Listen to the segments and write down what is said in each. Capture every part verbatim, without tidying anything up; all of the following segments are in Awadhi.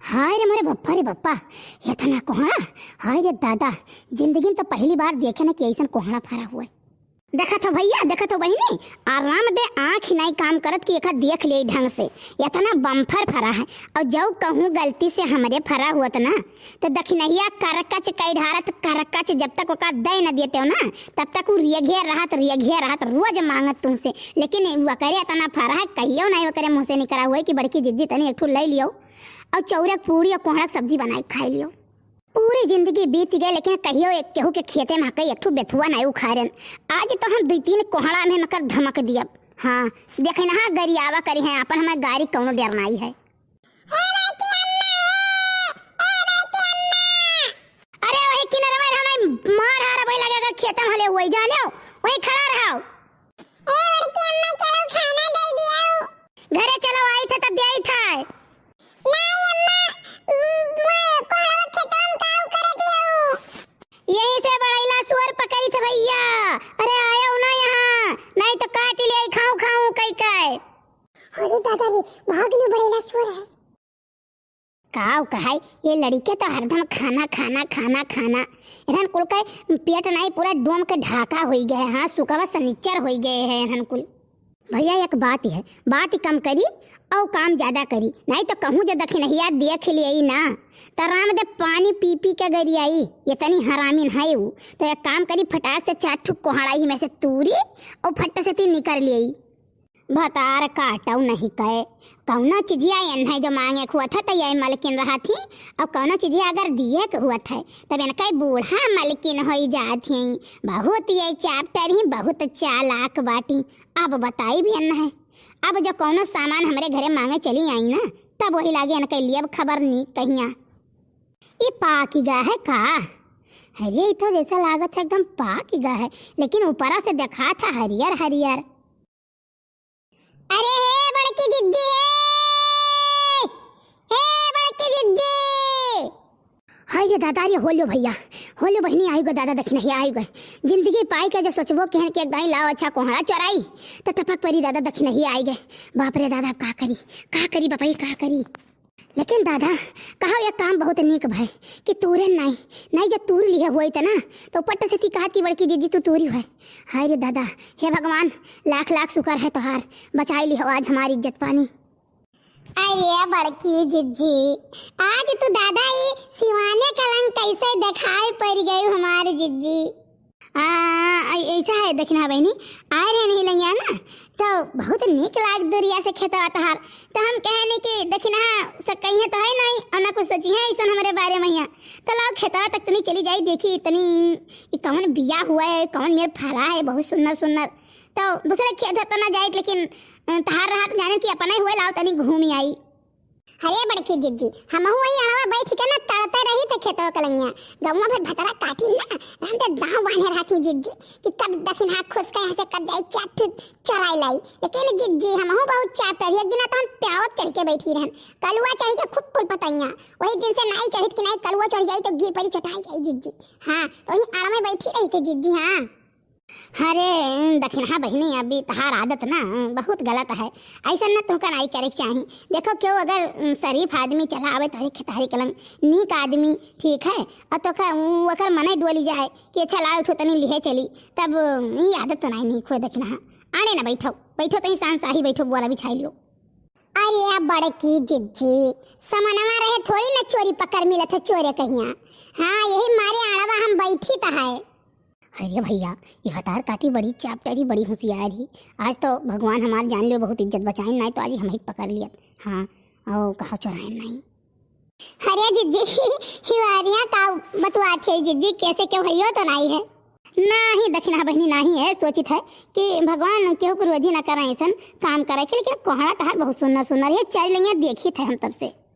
हाय रे मोरे बप्पा रे बप्पा, एतना कोहड़ा, हाय रे दादा, जिंदगी में तो पहली बार देखे ना कि ऐसन कोहड़ा फरा हुआ है। देखत हो भैया, देखत हो बहिनी, आराम दे आँख नहीं काम करत कि एका देख ले ढंग से, एतना बम्फर फरा है। और जौ कहूँ गलती से हमरे फरा हुअत ना, तो दखिनहिया करकच कई ढारत, करकच, जब तक ओका दे न देते हो ना, तब तक उ रेघे रहत, रेघे रहत, रोज मांगत तुमसे। लेकिन वकरे एतना फरा है, कहियो नहीं वकरे मुँह से निकरा हुआ है कि बड़की जिज्जी तनी एक ठो ले लियो और चौरक पूड़ी और कोहड़ा के सब्जी बनाए खाई लियो। पूरी जिंदगी बीत गए, लेकिन कहियो एक केहू के खेते में हके एक ठो बेथुआ नहीं उखाड़न। आज तो हम दुई तीन कोहड़ा में मकर धमक दियब। हाँ, देखे ना, हाँ, गरियावा करी है अपन, हमारे गारी कौनो डर नहीं है। ए बड़की अम्मा, ए, ए बड़की अम्मा। अरे वही किनरवा रहो नहीं, मार हार भाई लगेगा खेतम हले हुई जाने, वही खड़ा रहो। ए बड़की अम्मा, चलो खाना दे दियो। घरे चलो, आई थे तब दे आई था। नहीं अम्मा, म-, म-, कोहड़ा खेतवा में काऊ करे दियो। यहीं से बड़ैला सुअर पकड़ी थे भैया। अरे आयो ना यहाँ, नहीं तो काट ले खाऊं खाऊं कई कई। अरे दादा रे, भाग लियो, बड़ैला सुअर है। काव कहाई, ये लड़िके तो हरदम खाना, खाना, खाना, खाना। इन्हन कुल के पेट नहीं, पूरा डोम के ढाका होई गए। हाँ, सुकवा सनिचर होई गए है इन्हन कुल। भैया, एक बात है, बात कम करी और काम ज्यादा करी, नहीं तो कहूँ जो दखिनहिया देख लियई ना, तो राम दे पानी पी पी के गरियाई। इतनी हरामिन है उ। तो एक काम करी, फटाक से चार ठो कोहड़ा ही में से तूरी और फट से ती निकर लियई। भतार काटउ नहीं कहे, कौनो चीजिया एन्है जो मांगे के हुआ था, तो ये मलकिन रहा थी, और कौनो चीजिया अगर दिए के हुआ था, तब इनका बूढ़ा मलकिन होई जात ही। बहुत ये chapter ही, बहुत चालाक बाटी। अब बताई भी एन्है, अब जो कौनो सामान हमरे घरे मांगे चली आई ना, तब वही लागे इनके लिए अब खबर नी कहिया। ये पाकी गा है का? अरे, ये तो जैसा लागत है एकदम पाकी गा है, लेकिन ऊपरा से देखा था हरियर हरियर। अरे हे बड़की जिज्जी, हे, हे बड़की जिज्जी। हाय रे दादा, अरे होल्यो भैया, होल्यो बहिनी, आइगो दादा दखिनहिया आइगो। जिंदगी पाई के जो सोचबो केहन के एक दाई लाओ अच्छा कोहड़ा चोराई, तो टपक परी दादा दखिनहिया आइगे। बाप रे दादा, अब का करी, का करी बापा, ये का करी? लेकिन दादा, कहा एक काम बहुत नीक भय कि तूरे नाई, नाई जब तूर लिहे हुई त ना, तो पट से थी कहत कि बड़की जिज्जी तू तूरी हुए। हाय रे दादा, हे भगवान, लाख लाख शुक्र है तोहार, बचाई लिहो आज हमारी इज्जत पानी। अरे बड़की जिज्जी, आज तू दादा ई सिवाने कलंक कैसे दिखाई पड़ गई हमारी जिज्जी। आ, ऐ-, ऐसा है, दखिनहा बहिनी, आए रहे नहीं लंगिया ना, तो बहुत नीक लाग दुरिया से खेतवा तहार। तो हम कहे नहीं कि दखिनहा से कहीं तो है नहीं, और ना कुछ सोची है ऐसा हमारे बारे में यहाँ। तो लाओ खेतवा तक तनी चली जाई, देखी तनी ई कौन बिया हुआ है, कौन मेर फरा है, बहुत सुंदर सुंदर। तो दूसरे खेत तो ना जाए, लेकिन, अ, तहार रहा तो जाने कि अपना ही हुए, लाओ तनी घूमी आई। अरे बड़की जिज्जी, हमहू वही अड़वा बैठ के ना तड़ते रही थे खेतवा के लंगिया। गौवा भर भतरा काटी ना, हम तो दांव बांधे रहती जिज्जी कि कब दखिनहा खुश के यहाँ से कब जाई चाट चराई लाई। लेकिन जिज्जी, हमहू बहुत चाट रही। एक दिन तो हम प्यावत चढ़ के बैठी रहन, कलुआ चढ़ के खूब कुल पतैया। वही दिन से नाई चढ़ित कि नाई कलुआ चढ़ जाई तो गिर परी चटाई जाई जिज्जी। हाँ, तो वही अड़वे बैठी रही थे जिज्जी। हाँ। अरे दखिनहा बहिनी, अभी तहार आदत ना बहुत गलत है, ऐसा ना तुमका नाई करे के चाही। देखो क्यों, अगर, उम, शरीफ आदमी चला आवे तोहरे खेतहरी कलम, नीक आदमी, ठीक है, और तो का, उ, ओकर मने डोली जाए कि अच्छा लाओ उठो तनी लिहे चली, तब, उम, ई आदत तो नाई नीक हुए दखिनहा। आने ना बैठो, बैठो तो शांत साही बैठो, बोरा बिछाई लियो। अरे बड़की जिज्जी, समनवा रहे थोड़ी ना चोरी पकड़ मिलत है चोरे कहिया। हाँ, यही मारे आड़वा हम बैठी त है। अरे भैया, ये भतार काटी बड़ी चापटरी, बड़ी होशियार ही। आज तो भगवान हमार जान लियो, बहुत इज्जत बचाइन, नाई तो आज हम ही पकड़ लियत। हाँ, और कहा चोराइन नाई। अरे जिज्जी, हिवारिया का बतुआ थे जिज्जी, कैसे क्यों हइयो तो नाई है? नाही दखिनहा बहिनी, नाही है, सोचित है कि भगवान केहू को रोजी ना करे ऐसन काम करे के, लेकिन कोहड़ा तहार बहुत सुंदर सुंदर है, चार लंगिया देखी थे हम तब से।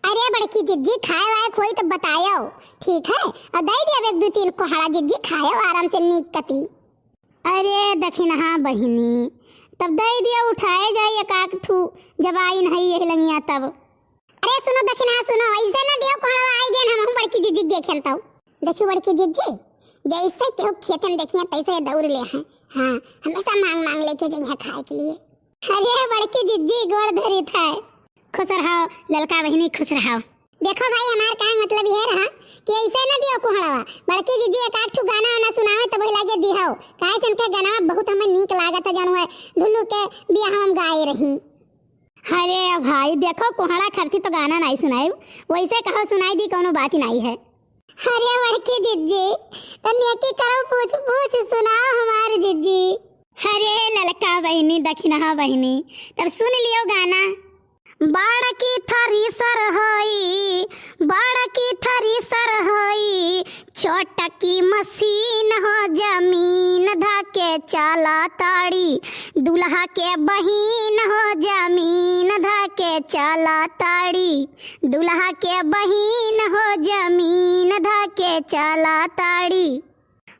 अरे बड़की जिज्जी, खाए वाए कोई तो बतायो, ठीक है, और दे दिया एक दो तीन कोहड़ा जिज्जी, खायो आराम से नीक कती। अरे दखिनहा बहिनी, तब दे दिया, उठाए जाई एक आक ठू, जब आई नहीं यही लंगिया तब। अरे सुनो दखिनहा, सुनो, ऐसे ना दियो कोहड़ा आई गए, हम, हम बड़की जिज्जी देखे तो। देखियो बड़की जिज्जी, जैसे केहू खेतन देखिया तैसे दौड़ ले हैं। हाँ, हमेशा मांग मांग लेके जइहा खाए के लिए। अरे बड़की जिज्जी गोड़ धरी था। खुश रहो ललका बहिनी, खुश रहो। देखो भाई, हमार कहे मतलब यह रहा कि ऐसे न दियो कुहड़वा, बड़की जिज्जी एक आध ठू गाना वाना सुनावे तो वही लागे दिहो, काहे से इनके गाना बहुत हमें नीक लागत है, जानू है ढुल्लू के बियाह हम गाए रही। अरे भाई देखो, कुहड़ा खरती तो गाना नहीं सुनाए, वैसे कहो सुनाई दी, कोनो बात ही नहीं है। अरे बड़की जिज्जी, तो नेकी करो, पूछ पूछ सुनाओ हमार जिज्जी। अरे ललका बहिनी, दखिनहा बहिनी, तब सुन लियो गाना। बड़की थ्रेसर होई, बड़की थ्रेसर होई, छोटकी मशीन हो जमीन धके चला ताड़ी। दुल्हा के बहिन हो जमीन धके चला ताड़ी, दुल्हा के बहिन हो जमीन धके चला ताड़ी।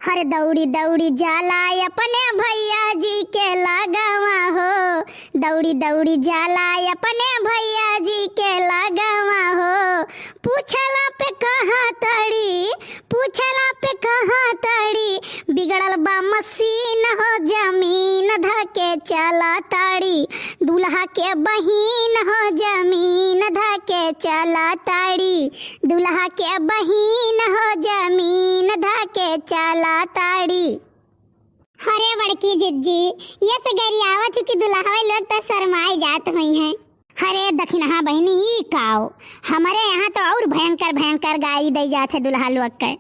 हर दौड़ी दौड़ी जाला अपने भैया जी के लगावा हो, दौड़ी दौड़ी जाला अपने भैया जी के लगावा हो। पूछला पे कहा तड़ी, पूछला पे कहा तड़ी, बिगड़ल बा मशीन हो जमीन धके चला ताड़ी। दुल्हा के बहिन हो जमीन धके चला ताड़ी, दुल्हा के बहिन हो जमीन धके चला ताड़ी। अरे बड़की जिज्जी, ये से गरियावत हो कि दुल्हवे लोग तो शर्माए जात हुई हैं। अरे दखिनहा बहिनी, ई काओ, हमारे यहाँ तो और भयंकर भयंकर गारी दई जात है दुल्हा लोग के।